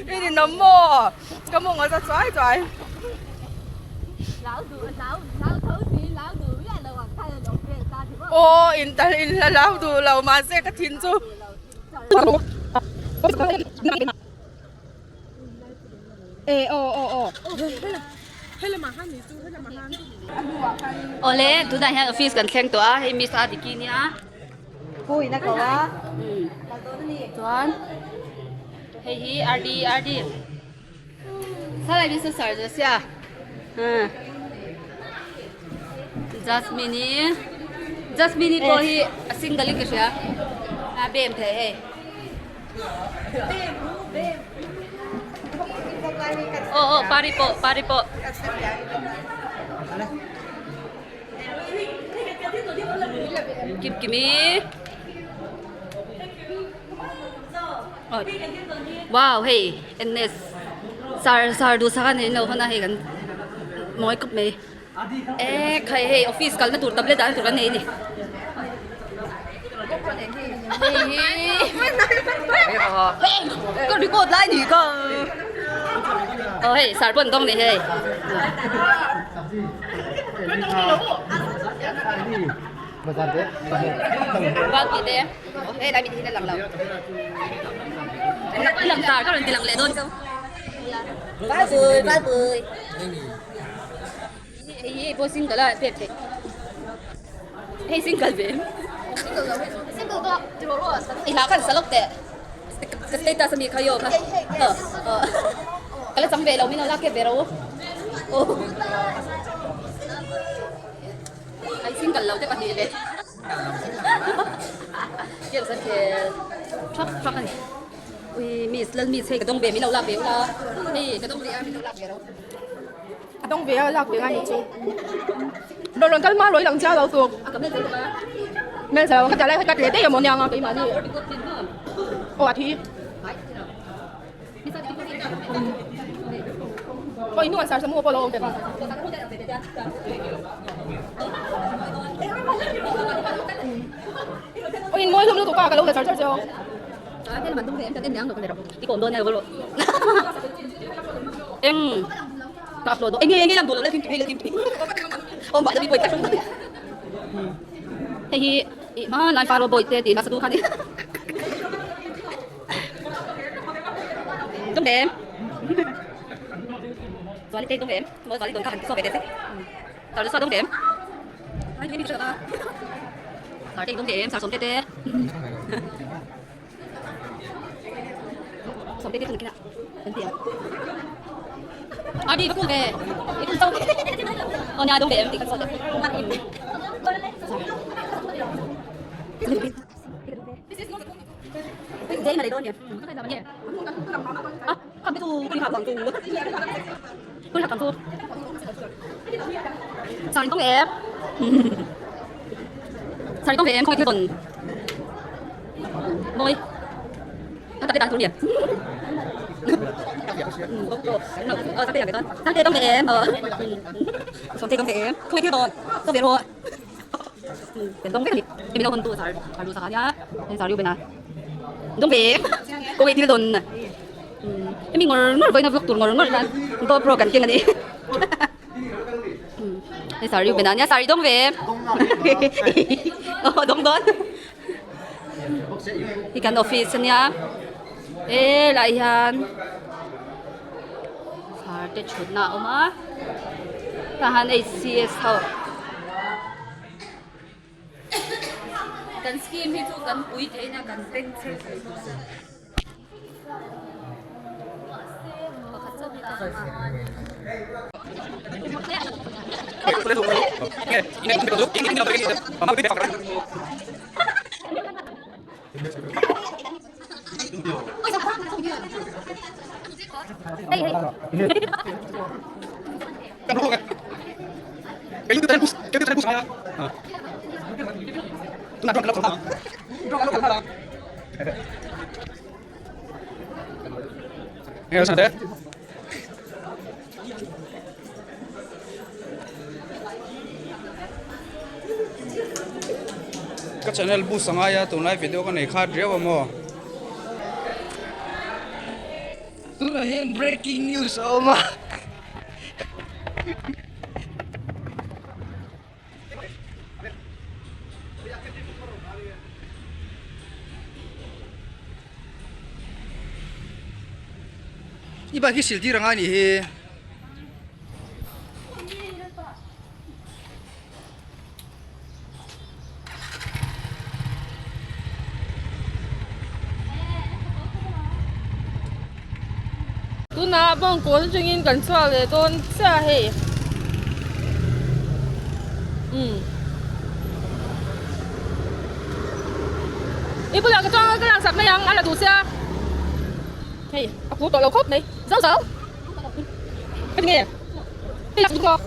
I ni nawm maw? Ka mawng a za chuai chuai. Aw in tal in hla lau duh lo mahse ka thin chu. E aw aw aw. Awle tunah hian office kan thleng tawh a hei miss a diki nia. Pui na ko a. Chuan hei hi RD RD Salai ni sar ja sia. Jasmine Jasmine pawh hi a single in ka hria. A bem thei hei. Aw aw pari pawh pari pawh. Kim kimi. Wow hei NS sar sar duh sak a nei lo hman a hei kan mawi khawp mai. E khai hei office kalna tur tablet dahna tur kan nei a ni. Hei ka record lai ni ka. Aw hei sar pawh an dawng ni hei. Bak tih te hei lai mit hi a lang lo. Lang tar ka rawn ti lang leh dawn chauh. Valpui valpui. Hei hi pawh single a pek theih hei single ve i hla khan sa lawk teh ka status ami kha yo kha ka la chang ve lo min lo lak kep ve ro u ai single lo te pahnih leh game san khel thak thak ani ui miss lal miss hei ka dawng ve min lo lak ve ula hei ka dawng ve a min lo lak ve ro. A dawng ve a lak ve ngai ni chu. Rawn rawn kal hma rawn i lang chiang lo tuk. Hmel sa lo ka tlai ka tle daih emaw nia nga keimah ni. Aw a thi. Aw i hnungah sar samu pawh lo awm ve ka. Aw in mawi hlawm lutuk a ka lo la char char che aw. Eng ka upload eng eng lam duh lo le hei le om ba mi poi ta hei hi i ma lai pa ro boi te ti na sa du kha ni dong dem zuali te dong dem mo zuali don kha han so ve te se tar so dong dem ai ni ni sar te dong dem sar som te te A đi có về. Ở nhà đông để em thì Dễ mà để đôn nhỉ? À, con tu, con học bằng tu. Con học bằng tu. Sao không em? Sao không em không còn Môi. Nó tập cái nhỉ? Ờ, sao tên là cái con? Sao tên không em? Ờ. Sao tên không em? Không biết rồi. Sao biết rồi? Đông cái gì? Mình đâu hơn tu sao? Sao sao nhá? Sao lưu bên nào? Đông về. Cô ấy thiếu đồn. Em ngồi ngồi với nó vlog tur ngồi ngồi lan. GoPro cần kiêng đi. Sao lưu bên nào nhá? Sao đông về. Ờ, đông đón. Hi kan office ania e lai hian thar te thutna a awm a tah hian hcs ho kan scheme hi chu kan pui theihna kan beng chhe thei dawn a. Ka channel boost a ngai a tunlai video ka nei khat riau a maw. Tunah hian breaking news a awm a. I bike hi sil tir angai nih hi. Tunah bawngkawn atangin kan chhuak leh dawn chiah hei. Umm. I bulah ka chuang ka laksak mai ang a la duh sia. Hei a phur tawh lo khawp mai. Zo zo. Ka ti nge. Hei lak duh maw.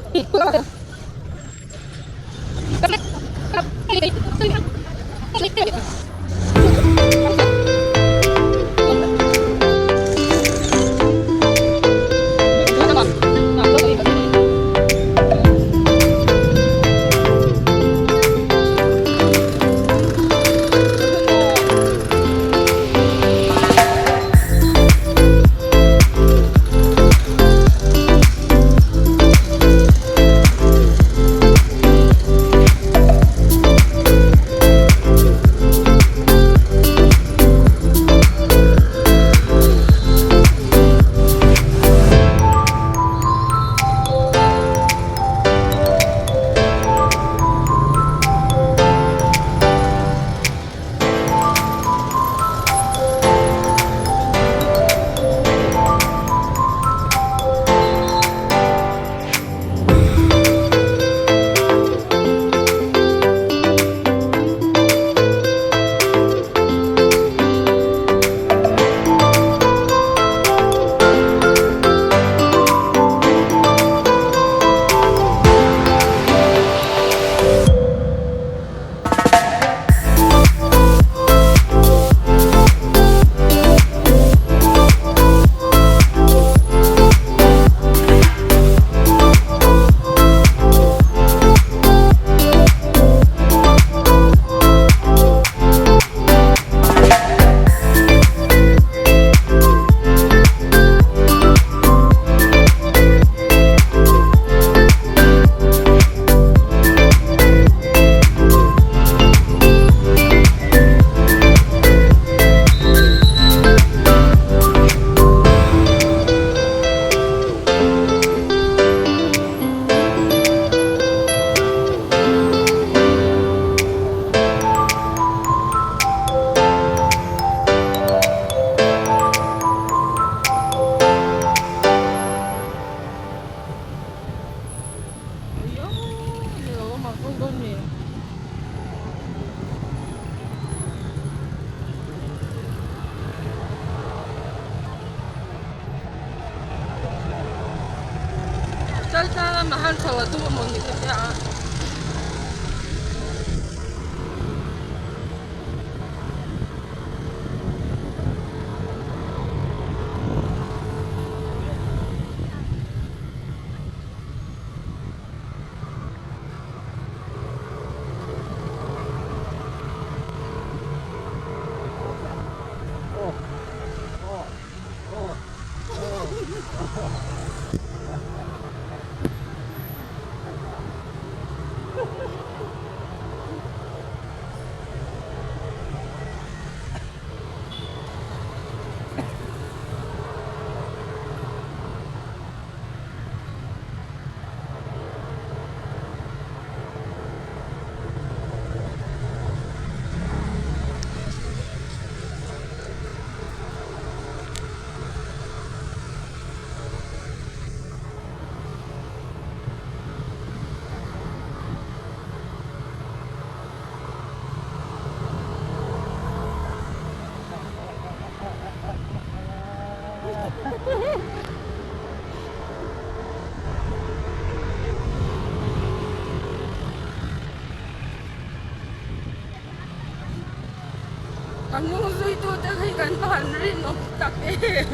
Kan hnung zuitute hi kan va han rinawm tak em.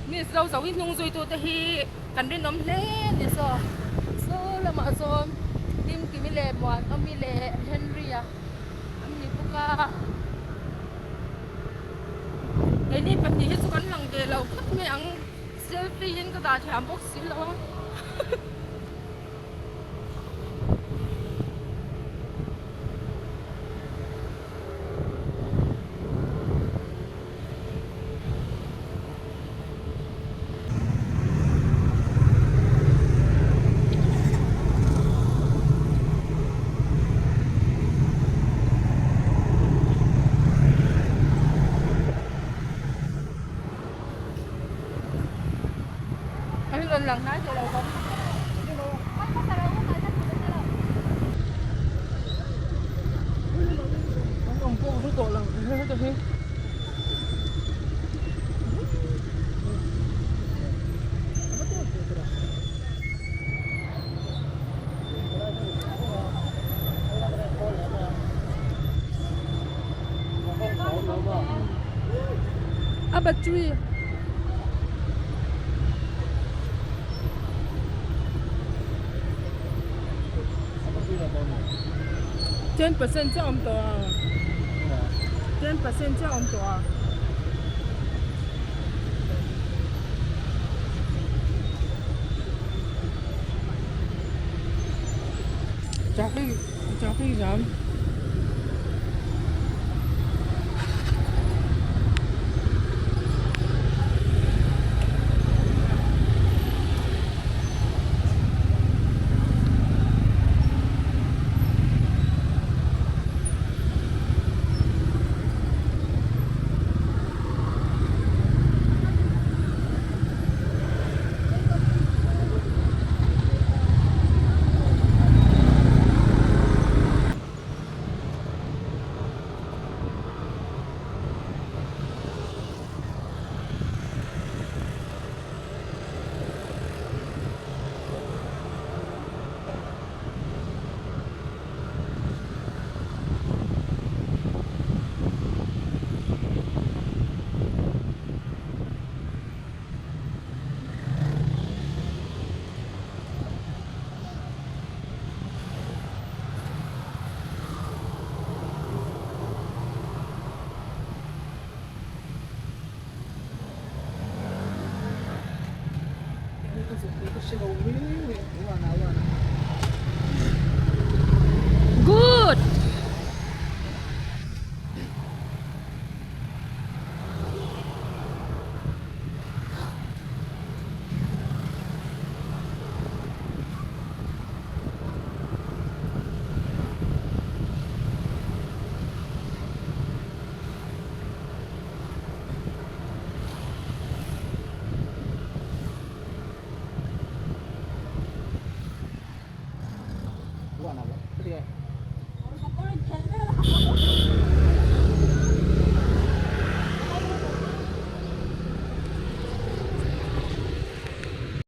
Miss zo zo hi hnung zui tute hi kan rinawm hle a ni saw saw lamah sawn Kimkimi leh Muanawmi leh Henry-a an ni bawk a keini pahnih hi chu kan lang ve lo khawp mai ang selfie in ka dah thiam bawk si lo a. An rawn lang hnai tawh lo bawk. An awm pawh hru tawh lo heta hi. A battery. 10% chiah a awm tawh a 10% chiah a awm tawh a. Traffic traffic jam.